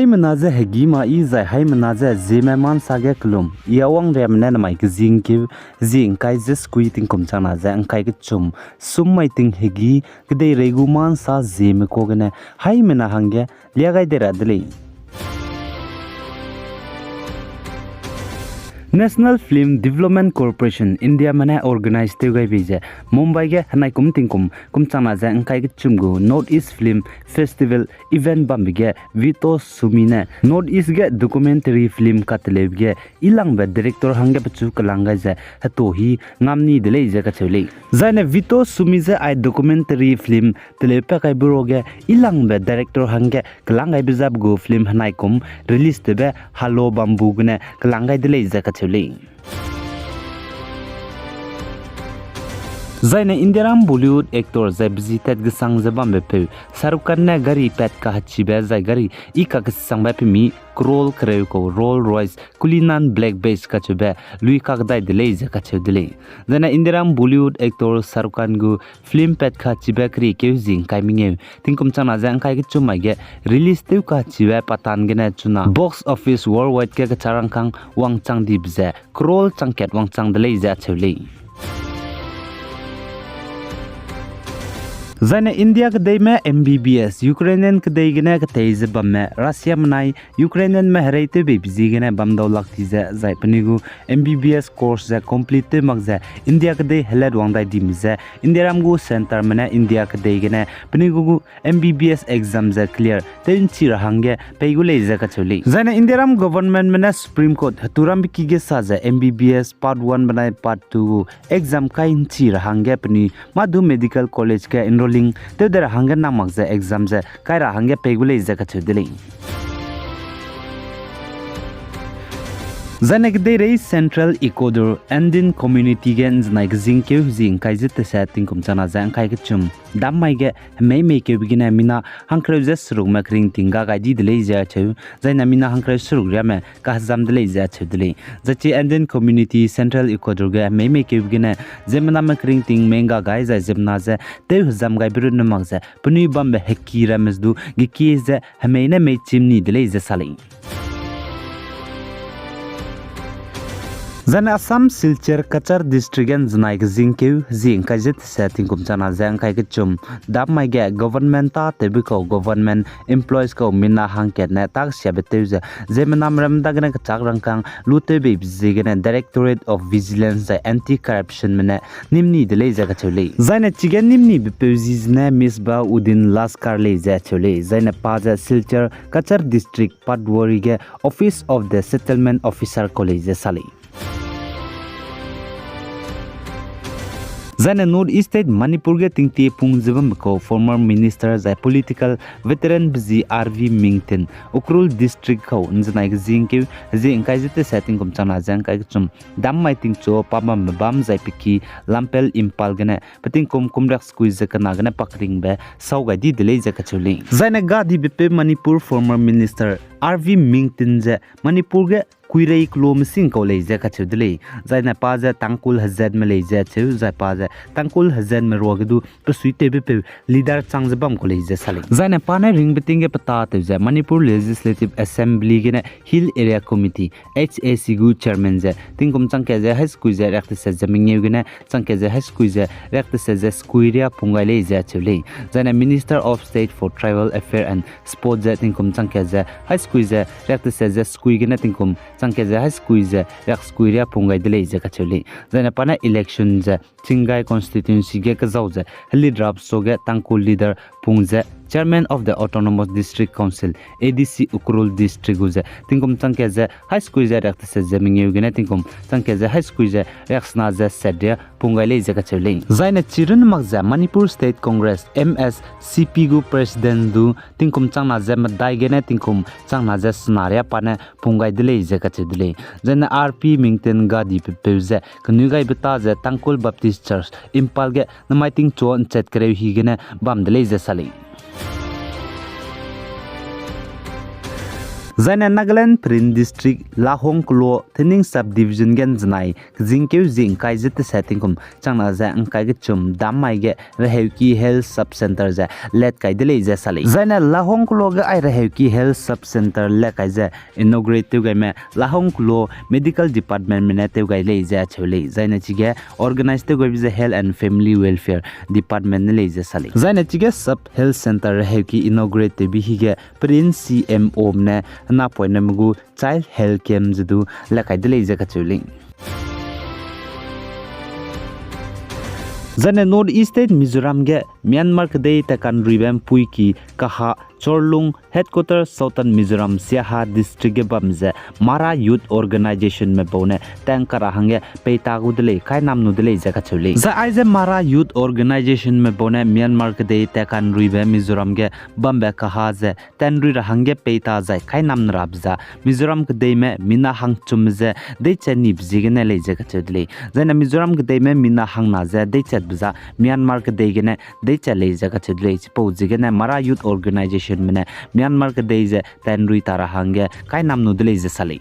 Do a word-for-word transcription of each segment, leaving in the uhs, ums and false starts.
Haimena ze hegî ma i zai haimena ze Zeme ma nsa ge kelum, i a wangriame ne namai kezingkeu, zie ngkai ze sekui tingkum changna ze ngkai kechum, sum mai ting hegî, kedeirei gu ma nsa Zeme ka gene, haimena hangge, lia gai de ra de lei. National Film Development Corporation Indiame ne organize tew gai bei ze, Mumbai ge henai kum tingkum, kum changna ze ngkai kechum gu North East Film Festival event bambe ge Vito Sumi ne North East ge documentary film kateleube ge ilangbe director hangge pechu kelang gai ze heto hi ngam ni de lei ze kacheu lei. Zaine Vito Sumi ze ai documentary film teleu pa kaibe ruage ilangbe director hangge kelang gaibe zap gu film henai kum release tewbe Halo Bamboo gene kelang gai de lei ze kacheu lei. Zaine Indiaram Bollywood actor zai bezi tat gesang ze bambe peu Shah Rukh Khan ne gari pat kahechibe zai gari i kakesangbe pemi crore kereu kau Rolls Royce Cullinan Black Badge kacheube lui kakdai de lei ze kacheu de lei. Zaine Indiaram Bollywood actor Shah Rukh Khan gu film pat kahechibe keriekeu zie ngkai mengeu tingkum changna ze ngkai kechum mai ge release tew kahechibe Pathaan gene chuna box office worldwide ge kechâ rangkâng wangchang dibe ze crore changkat wangchang de lei ze acheu lei. Zaine India kedeime M B B S Ukrainian kedei gene ketei ze bamme Russia menai Ukrainianme hereitewbeibe ziegene bam dau lak ti ze zai penui gu M B B S course ze complete tew mak ze India kedei helat wang dai dime ze Indiaram gu centreme ne India kedei gene penui gu gu M B B S exam ze clear tew nchi ra hangge pei gu lei ze kacheu lei. Zaine Indiaram governmentme ne Supreme Court heturambe ki ge sa ze M B B S part one benai part two gu exam kai nchi ra hangge penui mâ du medical college ge enrolling tew de ra hangge nang mak ze exam ze kai ra hangge pei gu lei ze kacheu de lei. Zaine kedeirei Central Ecuador Andean Community ge nzenai kezingkeu zie ngkai ze tese tingkum changna ze ngkai kechum dam mai ge hemei meikeube gene mina hangkereu ze serukme keringting ga gai di de lei ze acheu, zaine mina hangkereu seruk riame kahezam de lei ze acheu de lei. Zai chi Andean Community Central Ecuador ge hemei meikeube gene ziemmename keringting mei ngga gai zai ziemmena ze tew hezam gaibe runne mak ze penui bambe heki ramme ze du gekie ze hemei ne mei chim ni de lei ze sa lei. Zaine Assam Silchar Cachar District ge nzenai kezingkeu zie ngkai ze tese tingkum changna ze ngkai kechum dam mai ge government tâtewbe kau government employees kau mina hangkatne tâ kesiabe tew ze ziemmename ram dagene kechâk rangkâng lutewbeibe ziegene Directorate of Vigilance zai Anti-Corruptionme ne nîm ni de lei ze kacheu lei. Zaine chige nîm nibepeu zi zene Misbah Uddin Laskar lei ze acheu lei. Zaine pa ze Silchar Cachar District Patwari ge Office of the Settlement Officer kau lei ze sa lei. Zaine North East State Manipur ge tingtie pung ze bambe kau former minister zai political veteran bezi R V Mingtin Ukhrul District kau nzenai kezingkeu zie ngkai ze tese tingkum changna ze ngkai kechum dam mai tingchu pa bambe bam zai peki Lamphel Imphal gene petingkum kum riak sekui ze kena gene pakringbe sau gai di de lei ze kacheu lei. Zaine gadibepeu Manipur former minister R V Mingtin ze Manipur ge kuirei keloa mesing kau lei ze kacheu de lei. Zaine pa ze Tangkhul hezatme lei ze acheu, zai pa ze Tangkhul hezatme ruage du pesuitewbepeu leader chang ze bam kau lei ze sa lei. Zaine pa ne ringbe ting ge petâtew ze Manipur Legislative Assembly gene Hill Area Committee, H A C gu chairman ze tingkum changkat ze hai sekui ze riak tese ze mengeu gene changkat ze hai sekui ze riak tese ze sekui riâ pung gai lei ze acheu lei. Zaine Minister of State for Tribal Affairs and Sport ze tingkum changkat ze hai sekui ze riak tese ze sekui gene tingkum changkat ze hai sekui ze riak sekui riâ pung gai de lei ze kacheu lei. Zaine pa ne election ze Chingai constituency ge kezau ze helidrap so ge Tangkhul leader pung ze Chairman of the Autonomous District Council, A D C Ukhrul District gu ze tingkum changkat ze hai sekui ze riak tese ze mengeu gene tingkum changkat ze hai sekui ze riak sena ze set riâ pung gai lei ze kacheu lei. Zaine chirun mak ze Manipur State Congress, M S C P gu president du tingkum changna ze medai gene tingkum changna ze sena riâ pa ne pung gai de lei ze kacheu de lei. Zaine R V Mingtin gadibepeu ze kenui gaibe tâ ze Tangkhul Baptist Church Imphal ge namai tingchu nchat kereu hi gene bam de lei ze sa lei. Zaine Nagaland Peren District Lahong Kelo Thening Subdivision ge nzenai kezingkeu zie ngkai ze tese tingkum changna ze ngkai kechum dam mai ge Reheuki Health Sub Centre ze let kai de lei ze sa lei. Zaine Lahong Kelo ge ai Reheuki Health Sub Centre let kai ze inaugurate tew gaime Lahong Kelo Medical Departmentme ne tew gai lei ze acheu lei. Zaine chige organize tew gaibe ze Health and Family Welfare Department ne lei ze sa lei. Zaine chige Sub Health Centre Reheuki inaugurate tewbe hige Peren C M O ne henapoineme gu Child Health Camp ze du let kai de lei ze kacheu lei. Zaine North East State Mizoram ge Myanmar kedei tatkanruibe mpuiki kaha Chorlung Headquarter Southern Mizoram Siaha District ge bam ze Mara Youth Organizationme bau ne tank kara hangge peita gu de lei, kainam nu de lei ze kacheu lei. Zai aize Mara Youth Organizationme bau ne Myanmar kedei tatkanruibe Mizoram ge bambe kaha ze tanrui ra hangge peita zai kainam rabe za Mizoram kedeime mina hangchum ze deichat nibe ziegene lei ze kacheu de lei. Zaine Mizoram kedeime mina hangna ze deichatbe za Myanmar kedei gene deichat lei ze kacheu de lei. Chipau ziegene Mara Youth Organizationme ne Myanmar kedei ze tanrui ta ra hangge kainam nu de lei ze sa lei.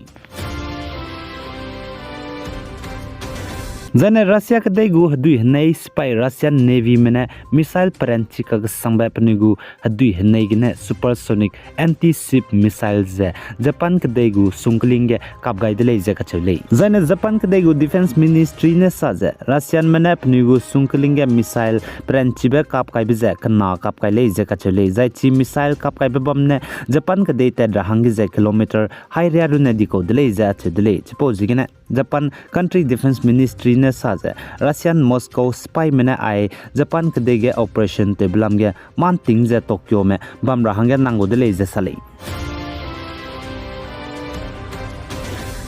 Zaine Russia kedei gu hedui henei sipai Russian Navyme ne missile peranchi kakesangbe penui gu hedui henei gene supersonic anti-ship missile ze Japan kedei gu sungkling ge kap gai de lei ze kacheu lei. Zaine Japan kedei gu Defence Ministry ne sa ze Russianme ne penui gu sungkling ge missile peranchibe kap kaibe ze kena kap kai lei ze kacheu lei. Zai chi missile kap kaibe bam ne Japan kedei tat ra hangge ze kilometer hairia runne dikau de lei ze acheu de lei. Chipau ziegene Japan country Defence Ministry ne sa ze Russian Moscow sipaime ne ai Japan kedei ge operation tewbe lam ge manting ze Tokyome bam ra hangge nang gu de lei ze sa lei.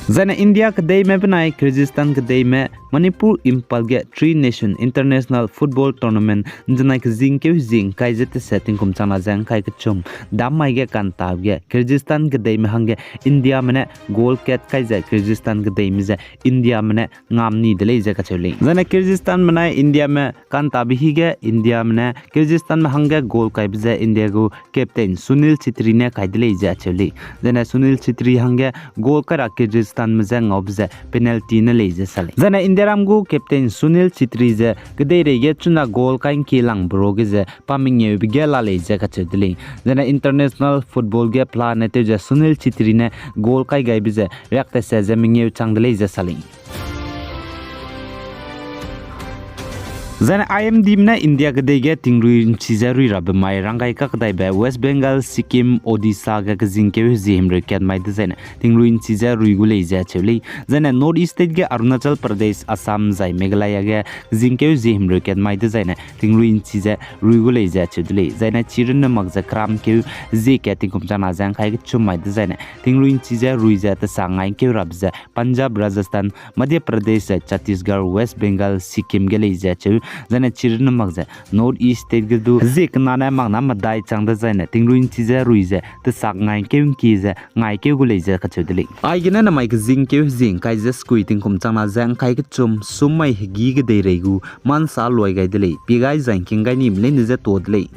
Zaine India kedeime benai Kyrgyzstan kedeime Manipur Imphal ge Tri Nation International Football Tournament nzenai kezingkeu zie ngkai ze tese tingkum changna ze ngkai kechum dam mai ge kantabe ge Kyrgyzstan kedeime hangge Indiame ne goal kat kai ze Kyrgyzstan kedeime ze Indiame ne ngam ni de lei ze kacheu lei. Zaine Kyrgyzstan benai Indiame kantabe hige Indiame ne Kyrgyzstanme hangge goal kaibe ze India gu captain Sunil Chhetri ne kai de lei ze acheu lei. Zaine Sunil Chhetri hangge goal kai ra Kyrgyzstanme je ngaube ze penalty ne lei ze sa lei. Zaine Indiaram gu captain Sunil Chhetri ze kedeirei ge chuna goal kai ngkie langbe ruage ze pa mengeube ge la lei ze kacheu de lei. Zaine international football ge pelane tew ze Sunil Chhetri ne goal kai gaibe ze riak tese ze mengeu chang de lei ze sa lei. Zaine I M Dme ne India kedei ge tingrui nchi ze rui rabe mai ranggai kakdaibe West Bengal, Sikkim, Odisha ge kezingkeu hezie himreu kat mai dezaine tingrui nchi ze rui gu lei ze acheu lei. Zaine North East State ge Arunachal Pradesh, Assam zai Meghalaya ge kezingkeu hezie himreu kat mai dezaine tingrui nchi ze rui gu lei ze acheu de lei. Zaine chi runne mak ze kramkeu hezie kat tingkum changna ze ngkai kechum mai dezaine tingrui nchi ze rui ze tesa ngaikeu rabe ze Punjab, Rajasthan, Madhya Pradesh zai Chhattisgarh, West Bengal, Sikkim ge lei ze acheu. Zaine chi runne mak ze North East State ge du hezie kena ne mak na medai chang dezaine tingrui nchi ze rui ze tesa ngaikeu ngkie ze ngaikeu gu lei ze kacheu de lei. Aigene namai kezingkeu hezie ngkai ze sekui tingkum changna ze ngkai kechum sum mai hegî kedeirei gu mansa luai gai de lei, pie gai zai ngking gai nime leine ze tuâ de lei.